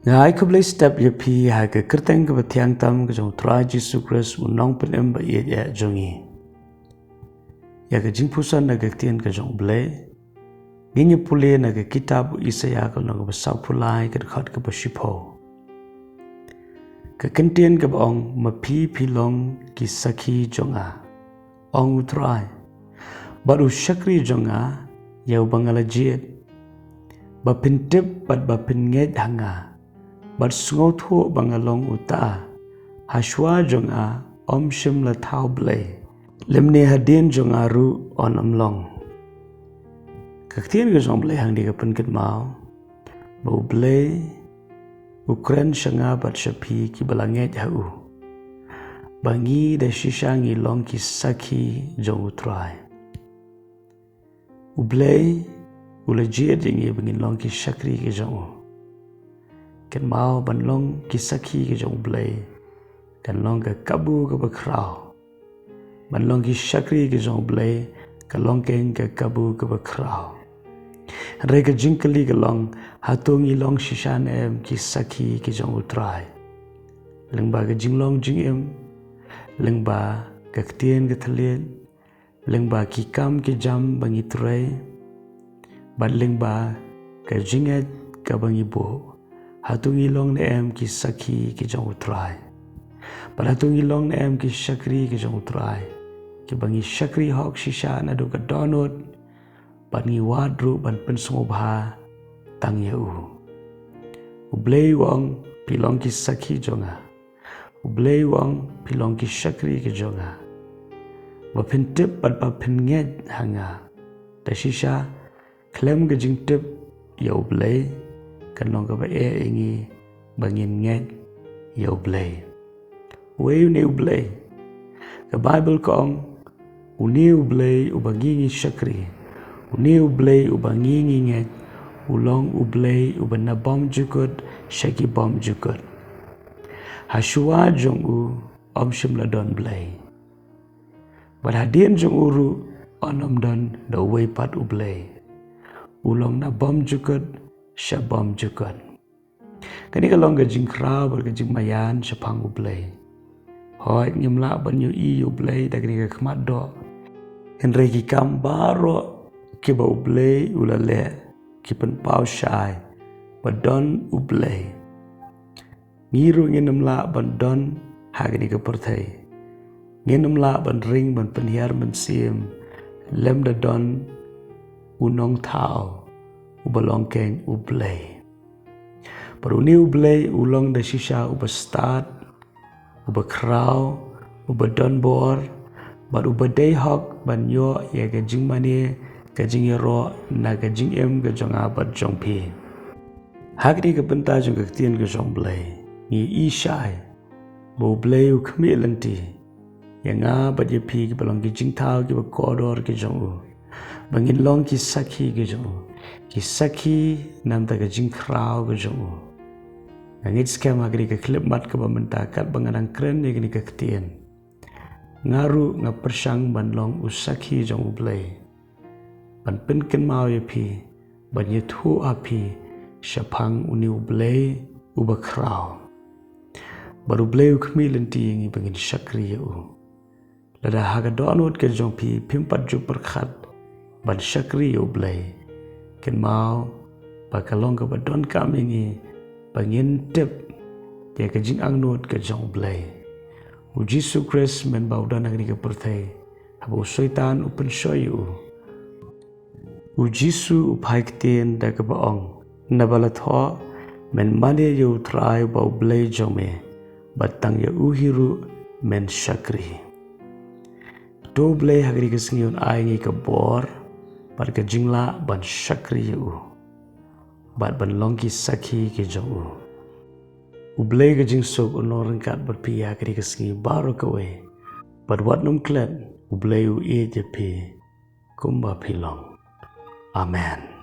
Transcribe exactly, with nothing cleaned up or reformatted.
Nga ai khublei step ïa phi ha ka kyrteng kaba thiang tam ka jong u Trai Jisu Khrist, u nongpynim ba ïeit eh jong ngi. Ïa ka jingpuson na ka ktien ka jong u Blei ngin ïa pule na ka kitab u Isaïah ka lynnong kaba saphew lai ka dkhot kaba shiphew. Ka kyntien kaba ong, ma phi phi long ki sakhi jong nga, ong u Trai, bad u shakri jong nga, ïa uba nga la jied, ba phin tip bad ba phin ngeit ha nga, bad sngewthuh ba nga long uta, ha shuwa jong nga ym shym la thaw blei, lymne hadien jong nga ruh yn ym long. Ka ktien ka jong u Blei hangne ka pynkynmaw ba u Blei u kren sha nga bad sha phi kiba la ngeit ha u, ba ngi da shisha ngi long ki sakhi jong u Trai. U Blei u la jied ïa ngi ba ngin long ki shakri ki jong u. Kynmaw, ban long ki sakhi ki jong u Blei kan long ka kabu kaba khraw. Ban long ki shakri ki jong u Blei ka long keiñ ka kabu kaba khraw. Hynrei ka jingkylli ka long, hato ngi long shisha ne em ki sakhi ki jong u Trai? Lyngba ka jinglong jingim, lyngba ka ktien ka thylliej, lyngba ki kam ki jam ba ngi trei, bad lyngba ka jingngeit kaba ngi buh, hato ngi long ne em ki sakhi ki jong u Trai? Bad hato ngi long ne em ki shakri ki jong u Trai, kiba ngi shakri hok shisha naduh ka dohnud, bad ngi wad ruh ban pynsngewbha tang ïa u? U Blei u ong, phi long ki sakhi jong nga. U Blei u ong, phi long ki shakri ki jong nga, ba phin tip bad ba phin ngeit ha nga. Da shisha, khlem ka jingtip ïa u Blei, kan long kaba eh ïa ngi ba ngin ngeit ïa u Blei. Uei une u Blei? Ka Baibl ka ong, une u Blei uba ngi ngi shakri, une u Blei uba ngi ngi ngeit, u long u Blei uba na bymjukut sha ki bymjukut. Ha shuwa jong u ym shym la don blei, bad hadien jong u ruh yn ym don da uwei pat u Blei. U long na bymjukut sha bymjukut. Kane ka long ka jingkhraw bad ka jingmaïan shaphang u Blei. Hooid, ngim lah ban ïohi ïa u Blei da kane ka khmat doh, hynrei ki kam baroh kiba u Blei u la leh ki pynpaw shai ba don u Blei. Ngi ruh ngin ym lah ban don ha kane ka pyrthei. Ngin ym lah ban ring ban pynhiar mynsiem lymda don u Nongthaw uba long keiñ u Blei. Bad une u Blei u long da shisha uba stad, uba khraw, uba don bor, bad uba dei hok ban ïoh ïa ka jingmane, ka jingïaroh na ka jingim ka jong nga bad jong phi. Ha kane ka bynta jong ka ktien ka jong u Blei, ngi i shai ba u Blei u khmih lynti ïa nga bad ïa phi kiba long ki jingthaw kiba kordor ki jong u, ba ngin long ki sakhi ki jong u, ki sakhi namar ka jingkhraw ka jong u. Nga ngeit skhem ha kane ka khyllipmat kaba mynta katba nga dang kren ïa kane ka ktien, nga ruh nga pyrshang ban long u sakhi jong u Blei, ban pynkynmaw ïa phi, ban ïathuh ha phi shaphang une u Blei uba khraw. Bad u Blei u khmih lynti ïa ngi ba ngin shakri ïa u. Lada ha ka dohnud ka jong phi phim pat ju pyrkhat ban shakri ïa u Blei, kynmaw ba ka long kaba donkam ïa ngi ba ngin tip ïa ka jingangnud ka jong u Blei. U Jisu Khrist mynba u don ha kane ka pyrthei, haba u Soitan u pynshoi ïa u, u Jisu u phai ktien da kaba ong, naba la thoh, men mane ïa u Trai uba u Blei jong me, bad tang ïa u hi ruh men shakri. To u Blei ha kane ka sngi un ai ngi ka bor bad ka jinglah ban shakri ïa u, bad ban long ki sakhi ki jong u. U Blei ka jingsuk un long ryngkat bad phi ha kane ka sngi baroh kawei. Bad wat nym klet, u Blei u ïeit ïa phi kumba phi long. Amen.